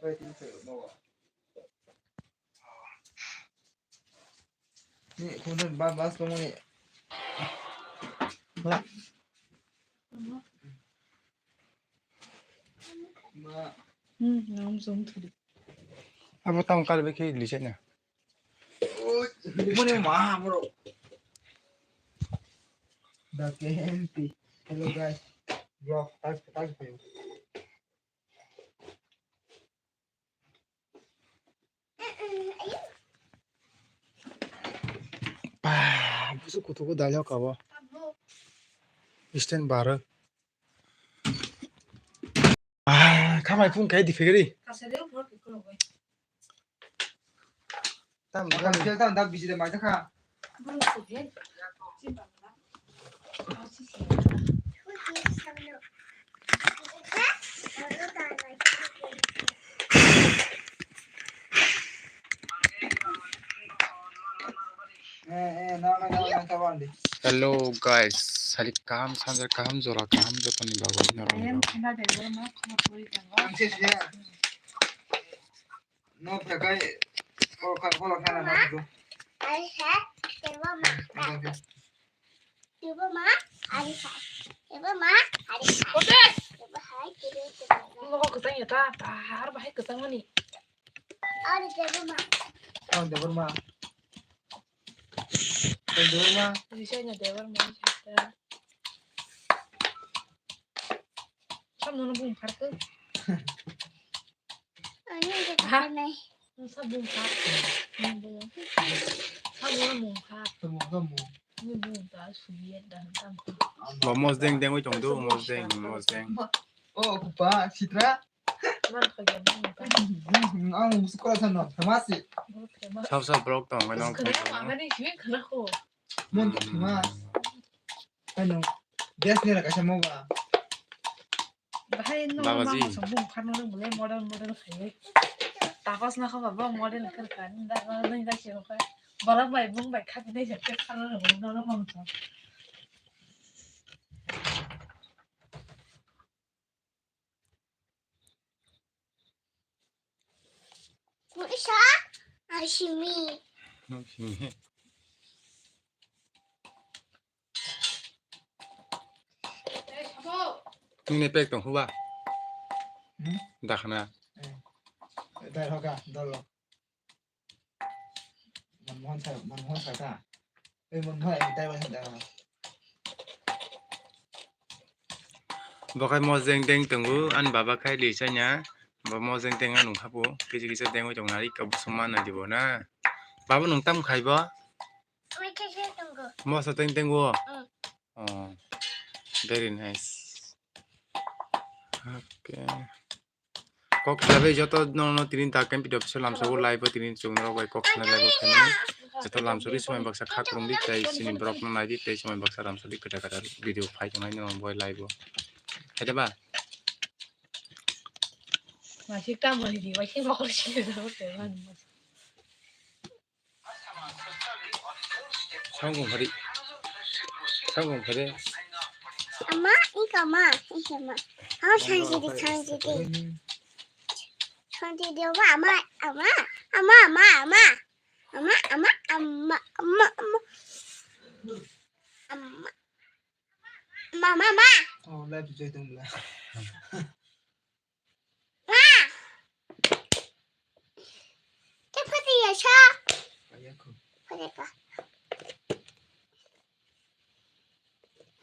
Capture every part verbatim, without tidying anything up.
Ni, kung thang ba, bas tongmani. Wala. Ma. Hmm, nam jong thudi. Abo tang kar be khe lise na. Oi, mone ma, bro. Da K M P. Hello, guys. Bro, tag, tag, tag. Ba, busu kutubu dalio kabo. Stand baro. Ah, khamai phung khai di phegri. Tam, tam, tam, tam, bisi de mai kha. Hello guys, salik kaham sanjak kaham jora kaham jotoni bagwi norok. No, phakai, kol kha, kol kha na, na, bro. Ari kha, tebo ma. Okay, okay. Tebo ma, ari kha. Tebo ma, ari kha. Kote? Tebo hai, tebo, tebo ma. Logo kwchang ya ta, ta, har bahai kwchang mani. Ari tebo ma. Ang tebo ma. Ang tebo ma. Risa nya tebo ma, risa. Kamu nunggu parkir. Ani udah Ha? Pakai. Masa bungkak? Kamu bungkak. Tunggu kamu. Ini bungkak, sulit dan tangkap. Bo mosdeng deng oi tong do, mosdeng, mosdeng. Oh, kupa, Citra. Man kaya bungkak. Ang musuh kau sana, famasi. Sab sab blog tong, nong. Kenapa? Mana sih kenapa? Mon to famous. Ano, best ni raka samo ba. Bahai no Babaji. Mama song bung kharno rung bole model model khai. Tapos na khaba ba model kar kan da ba nang da chero khai. Bara bai bung bai khat nei jak kharno rung no no mama song. Isa, asimi. Asimi. Nini pek tong huba? Hmm? Dakhna. Eh. Dai hoga, dolo. Manmohan sa, Manmohan sa ta. Ei, Manmohan, ei, tai wahai da. Bo khai mosdeng deng tongo, ani baba khai li chanya. Bo mosdeng deng ano khapo, kisa kisa deng oi tong nari ka busuma na dibo na. Baba nung tam khai bo? Oi, kisa tongo. Moso deng deng wo? Mm. Oh, very nice. Okay. Kok sabai joto nono tini ta kempi dopso lamsogo live o tini chwng norok bai kok sana live o khaimani. Joto lamsori somoi baksa kha kwrwngdi tei chini borokno naidi tei somoi baksa lamsori kwtal kwtal video phai tongnai no boi live o. Hai da ba? Masih tamo di, masih mau kerja dulu, teman. Sangkung phari. Sangkung phari. Ama, ika ma, ika ma. Ama sanji di, sanji di. Sanji di, ama, ama, ama, ama, ama, ama. Ama, ama, ama, ama, ama. Ama. Ma, ma, ma. Oh, live joy tong bla. Ma! Khe phati ya sa? Phati ka.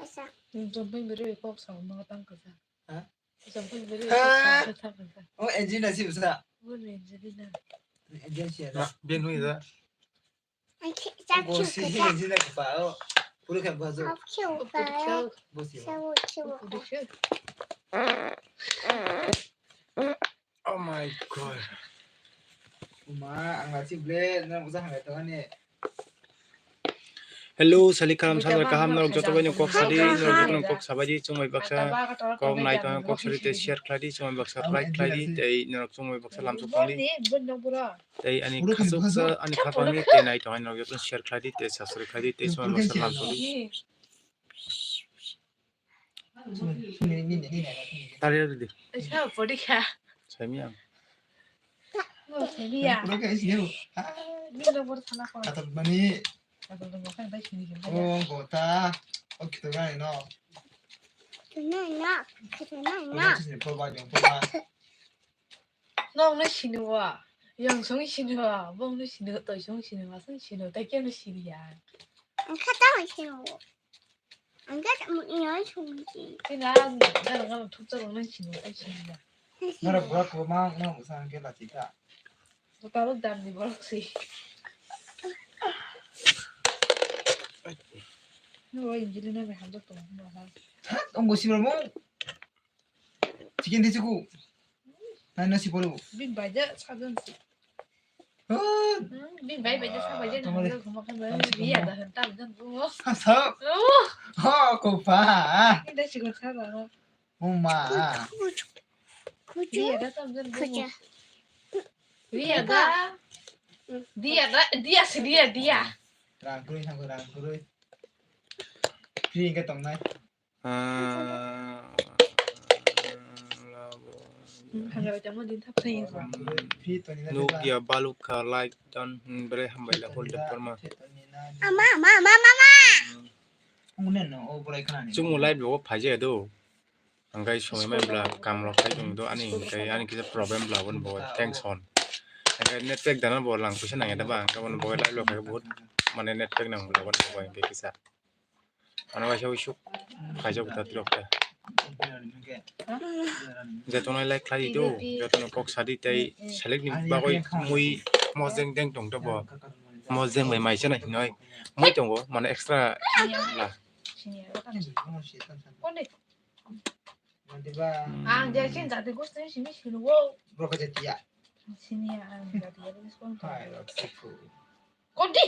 Asa. Jompoi beri kok sa ma tang ka sa. Ha? Jompoi beri kok sa tang ka sa. Oh, Angelina si usa. Oh, Angelina. Angelina si ya. Bien hui da. Bosi, jina kapa, oh. Puro kha bazo. Bosi. Oh my God. Uma, ang achi ble, na uja hangai tongani. Hello, salik kaham, salik kaham, norok joto bai no kok sadi, norok joto no kok sabai di, chumai baksa, kok nai tong, kok sadi, tei share khlai di, chumai baksa like khlai di, tei norok chumai baksa lamsok tong di. Tei ani khasuksa, ani khapangni tei nai tongwi norok jotono share khlai di, tei subscribe khlai di, tei chumai baksa lamsok di. Tari rw di. Saimi ang. Sebiya. Pura khe sini. Ni lo bor sana ko. Katok mani. Katok lo kan dai sini kan. Oh, gota. Oh, kita gani no. Kena na, kena na. Sini pura ba jong pura. Nokno siniwa, yongsong siniwa, bongno siniwa, toisong siniwa, song siniwa, tei keno siniya. Ang kha tamo siniwo. Ang kha tamo ino songsi. Kena, nana ngana thupcha rokno siniwa, tei siniya. Nara bura ko ma, ma musa ang kela chika. Botalo damni borok si. Noro injili na hamjak tongo, ma ha. Thak, tongo sibra mo. Chicken di chuku. Nai nasi bolu. Bini baija sajan si. Ah. Hmm, bini bai baija sa baija ni tongole. Hamjak tongma khan bai. Tongsi biya tongma. Da han tam jan bungo. Sa sa. Oh. Ha, ko pa. Ini da chicken sa ba. Uma. Biya da tam jan bungo. Biya da. Dia da, dia si dia, dia. Rang kurui, rang kurui. Free ke tong nai. Nukya balukha like dan bre hambai la hol de porma. Ama, ama, ama, ama, ama. Chumu live logo phaje do. Angkai somoi mai bla kam rok khai tong do ani angkai ani kisa problem bla bon bo tension. Angkai net pack dana bo lang pisa nang ya da ba angkai bon bo live lo khai but mane net pack nang bla bon bo angkai kisa. Ano kaisa usuk kaisa buta tirok ta. Jotono like khlai di do, jotono kok sadi tei select ni bagwi mui mojeng deng tong do bo. Mojeng bai maisa na hinoi mui tongo mane extra la. Ang jadi sini jadi gus tadi sini sini wo. Sini ang jadi ya gus kon. Kodi.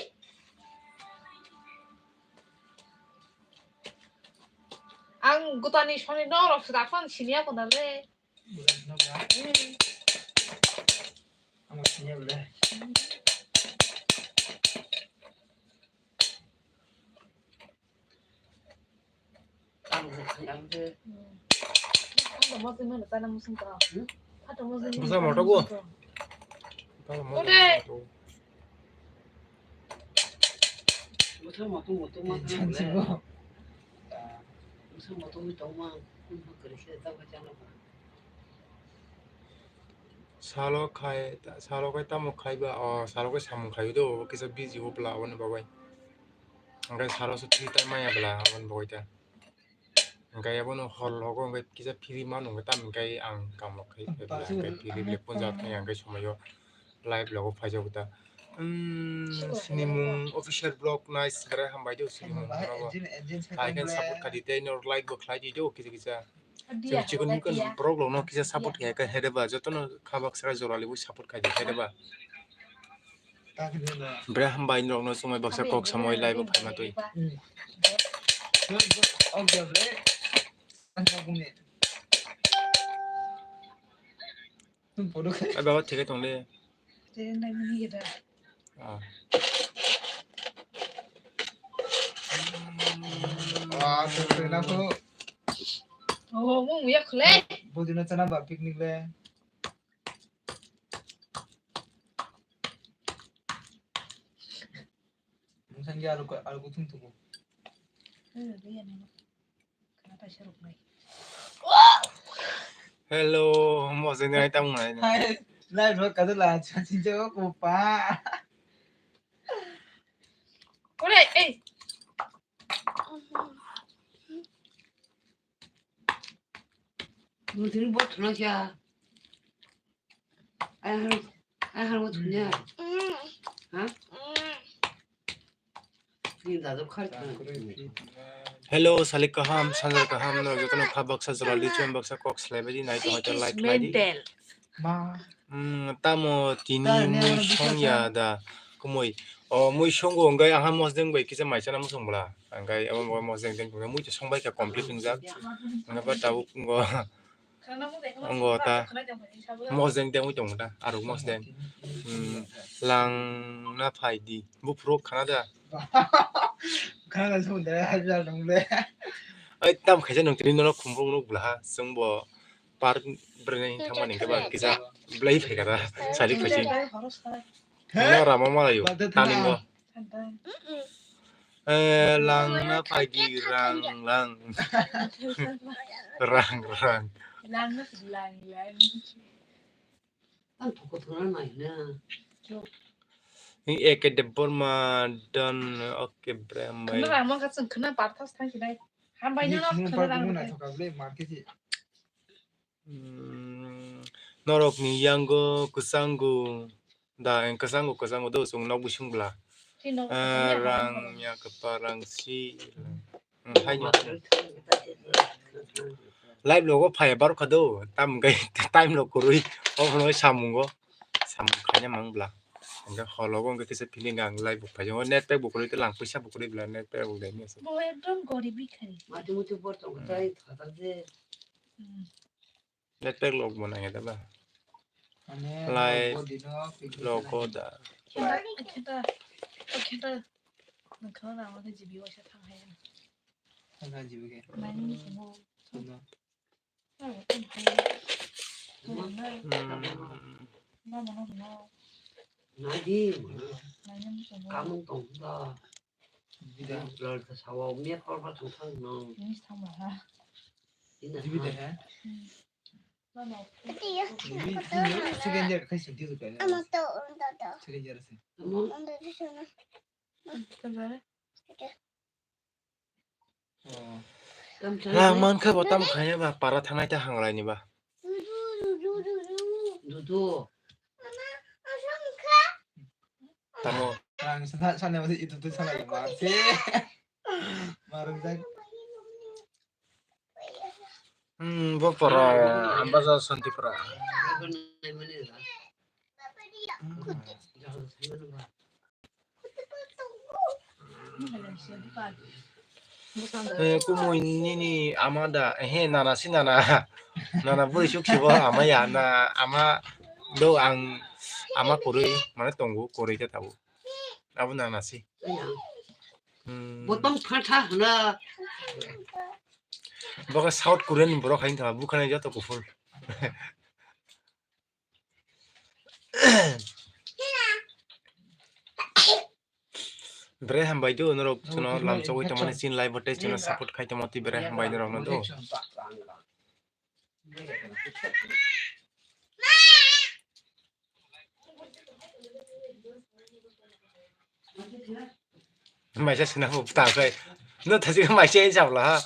Ang gutani soni norok sedakpan sini ya kona le. Ang sini ya le. Bwsa moto bo. Bwsa moto moto ma. Bwsa moto moto ma. Salo khai, salo khai tamo khai ba, o salo khai samung khai do, kisa busy o bwla aboni bagwi. Hwnkhe salo se free time maya bwla aboni bagwi ta. Hwnkhe abono hor logo hwnkhe kisa free mano hwnkhe tamo hwnkhe ang kamrok khai phai bwla hwnkhe free bwla punjak khai hwnkhe somoio live logo phaijago ta. Umm, sinimung official vlog nice khe hambai do sinimung nogo. Hai khe support khai di tei norok like bo khlai di do kisa kisa. Chwng chikon mikon borok rokno kisa support khe khe hede ba jotono kha baksa jorali bo support khai di hede ba. Bre hambai norokno chumui baksa kok samui live bo phaima twi. Ai baba thik khe tong le. Ah. Ah, tu tu na ko. Oh, mo muya khule. Bodi na chana ba picnic le. Mungsan ya alu ko, alu ko thung thung. Hello, mo se nai tang nai. Hai, live vlog ka la cha chin cha ko pa. Kore, eh. Mungkin bot na kya. Ai har, ai har mo thunya. Ha? Ni dadu khar. Hello, salik kaham, sanjal kaham, no jotono kha baksa jora lichon baksa kok slai badi nai to hoito like nai di. Ma. Hmm, tamo tini mui song ya da kumui. O mui songo hwnkhe aha mosdeng bai kisa maisa na musong bwla. Hwnkhe abo mosdeng deng mui to song bai kha complete wngjak. Hwnkhe ba tabuk ngo. Ongo ta mosdeng dengwi tongo ta, arok mosdeng. Hmm, lang na phai di. Buphuru khana da. Khana da sung da, hajar dong le. Ai, tam khaisa nung tini nono khumrung nuk bwla ha. Chwng bo park bwrwini thangmani hwnkhe ba kisa belai phaikha da sari phaising. Hwnkhe rama malaio taningo. Eh, langna phaidi rang lang. Rang rang. Langna lang lang. Ang thoko thoro nai na. Ni eke de borma don oke brem bai. Khna rang mangkha chwng khna parthas thang sinai. Hambai no khna rang. Hmm, norokni yango kwchango da, kwchango, kwchango do chwng nok bising bwla. Rang ya kwpa rang si. Hmm, haino. Live logo phai barokha do, tam kai time lo kurui, obono samungo, samung khaina mang bwla. Hingke hologo hingke kisa feeling ang live bo phai, net pack bo kurui, lang puisa bo kurui bwla, net pack bo dai mesa. Bo ekdom goribi khai. Mati muti bor tongo, tai thata je. Hmm. Net pack log bo nang ya da ba? Mane lai body no feel logo da. Kheta, kheta, kheta. Nang khana na ma jibi wa sa thang hai. Khana jibi ke. Mani ni sumo. Sumo. Hmm. Na ma no no. Nadi. Mani ni sumo. Kamung tong da. Lol ta sawo me kor ba thang thang no. Ni thang ma ha. Jibi de ha. Second year khai sing tisu kai. Second year se. Lang man khe bo tam khaya ba para thangnai ta hanglai ni ba. Dudu. Tamo. Rang sana sana masi itu tu sana ya marsi. Marung jak. Hmm, bo poro ambaza santi pura. Eh, kumui nini ama da, he nana si nana, nana buri suk sibo ama ya na ama do ang ama kurui mane tongo kurui ta tabo. Abo nana si. Hmm. Botong phatha hwna. Bokhe South Korean ni borok hai wngkha, bukhani joto kuphur. Bre hambai do norok chwngno lamsogwi tongmani, chini live o tei chwngno support khai tongma twi bre hambai norokno do. Maisa sina bo ta kai. No thajik maisa in sabla ha.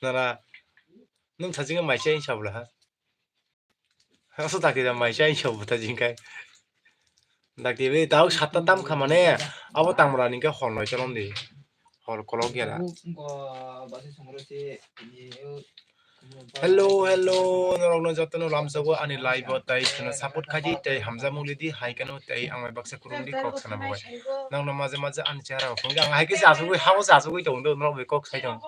Nara. Nung thajik maisa in sabla ha. Aso dakti da maisa in sab thajik kai. Dakti be tau satta tam khamane. Abo tamra ningke hol noi chalon di. Hol kolok yara. Hello, hello, norokno jotono lamsogo ani live o tei chwngno support khaidi tei hamjakmung lidi hai kano tei ang bai baksa kurungdi kok sana bo bai. Nangno maje maje ani chehara o phunukdi ang hai khe se achugwi hao se achugwi tongo norok bai kok sai tongo.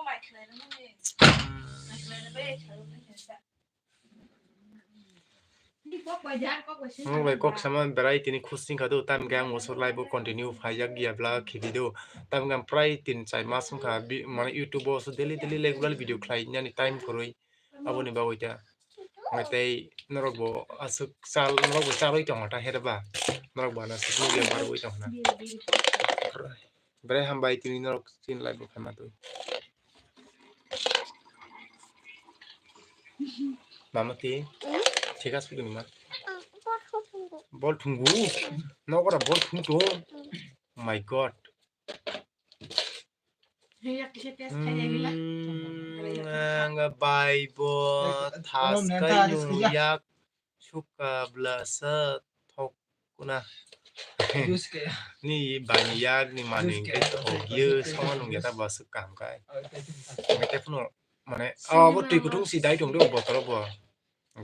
Nwng bai kok sama berai tini khusing kha do, tam khe ang moso live o continue phaijak ya vlog khibi do, tam khe ang prai tin char mas wngkha bi-, mane YouTube o so daily daily regular video khlai nani time kwrwi, aboni bagwi ta. Ngai tei norok bo aswk chal, norok bo chalwi tongo ta herba, norok bo ano aswk video barwi tongkha na. Bre hambai tini norok chini live bo khaima twi. Mama ti? Thik as pigni ma? Bol thungu? Nokora bol thung to? Oh my God. Hmm, ang bai bo thas kai nung yak. Suka blasa thok kuna. Ni bani yak ni mani ke thok ye soma nung yata basa kam kai. Mete puno mane abo twi kutung si dai tong do botoro bo.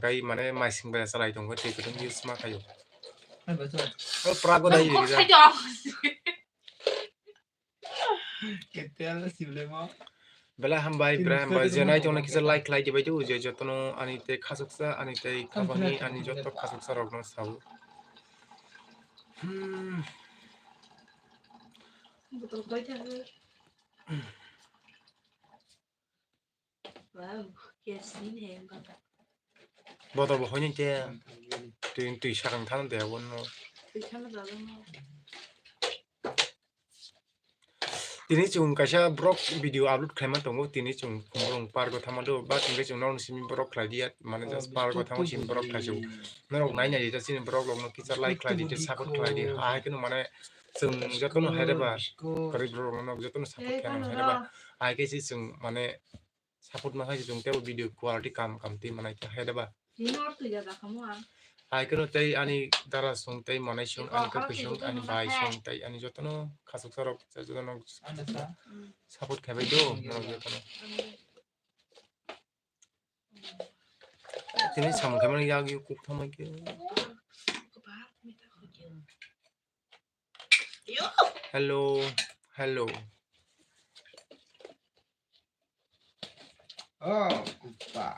Kai mane maising bai salai tong twi kutung use ma kayo. O prago dai. Bela hambai, bela hambai. Je nai tongna kisa like khlai dibai tu, je jotono ani tei khasuksa, ani tei khapani, ani joto khasuksa rokno sao. Hmm. Wow, yes, ni he, baba. Botor bo hoini te twi, twi sakang thang de abono. Tini chwng kaisa vlog video upload khlaima tongo, tini chwng khumrung park o thangma do, but hwnkhe chwng norok simi vlog khlai diya, mane just park o thangma simi vlog khlai sio. Norok nai nai di, chini vlog rok no kisa like khlai di, support khlai di, hai kheno mane chwng jotono hai reba, kwrwi borok rok no jotono support khlai nang hai reba, hai khe se chwng mane support ma hai se chwng teibo video quality kam kam twi manai khe hai reba. Hai kheno tei ani dara song tei manai song, ani kwrwi song, ani bai song tei ani jotono khasuksa rok jotono support khaibai do norok jotono. Tini samung khaimani yagwi kuk thangma khe. Hello, hello. Oh, kupa.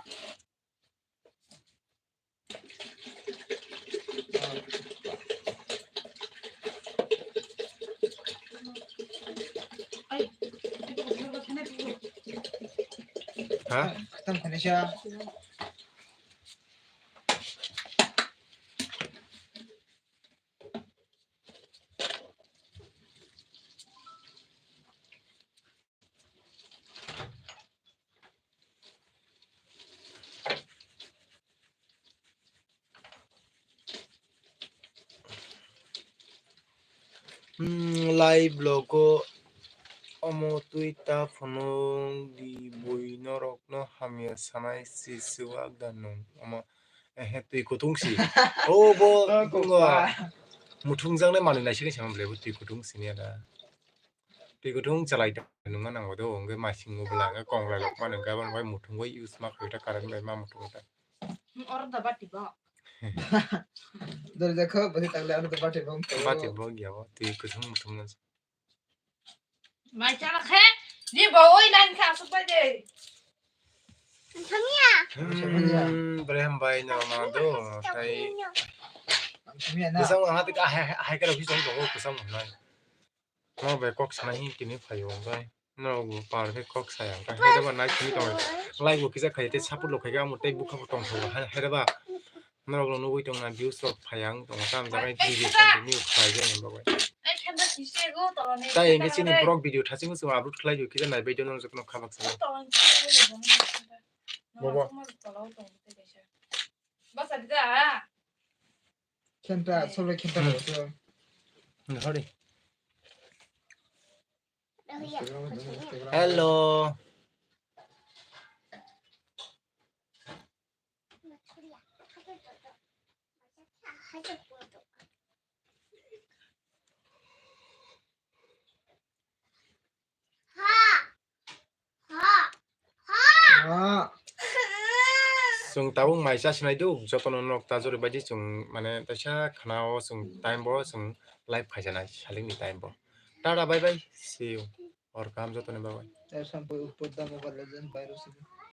Ha? Hmm, live vlog o omo twi ta phunuk di bui norok no hamya sanai si swak da nung omo ehe twi kutung si. O bo muthung jang nai manwi naisingwi sama ble bo twi kutung sini ada. Twi kutung chalai da nungma nango do, hwnkhe masing bo bwla hwnkhe kong lai lok mano hwnkhe aboni bai muthung bai use ma khlai ta current bai ma muthung ta. Oro da bati bo. Dori jakho bati tangle oro da bati bo. Bati bo ya bo twi kutung muthung no. Mai chala khe, ni bo oi lan kha asuk bai de. Hmm, bre hambai no ma do, tai. Kusam ha tik hai hai karo hi song do kusam nai. No be kok sana hi tini phayo bai. No bu par khe kok saya. Hai da ba nai tini tong. Lai bu kisa khai te saput lo khai ga mo tei bukha bo tong tho. Hai da ba. Norok no nugwi tong na views rok phai ang tong tam jaga video continue khlai jani bagwi. Tai hingke chini vlog video thaching chwng upload khlai khe nai bai dono jotono khabak sa. Bobo. Khenta, solo khenta. Sorry. Hello. Chwng tabuk mai cha sinai do, jotono nok ta jori bai di chwng mane taisa khana o chwng time bo chwng live khai janai saling ni time bo. Tata bye bye, see you. Or kaham jotoni bagwi. Tei sampai upor da Mobile Legend virus ini.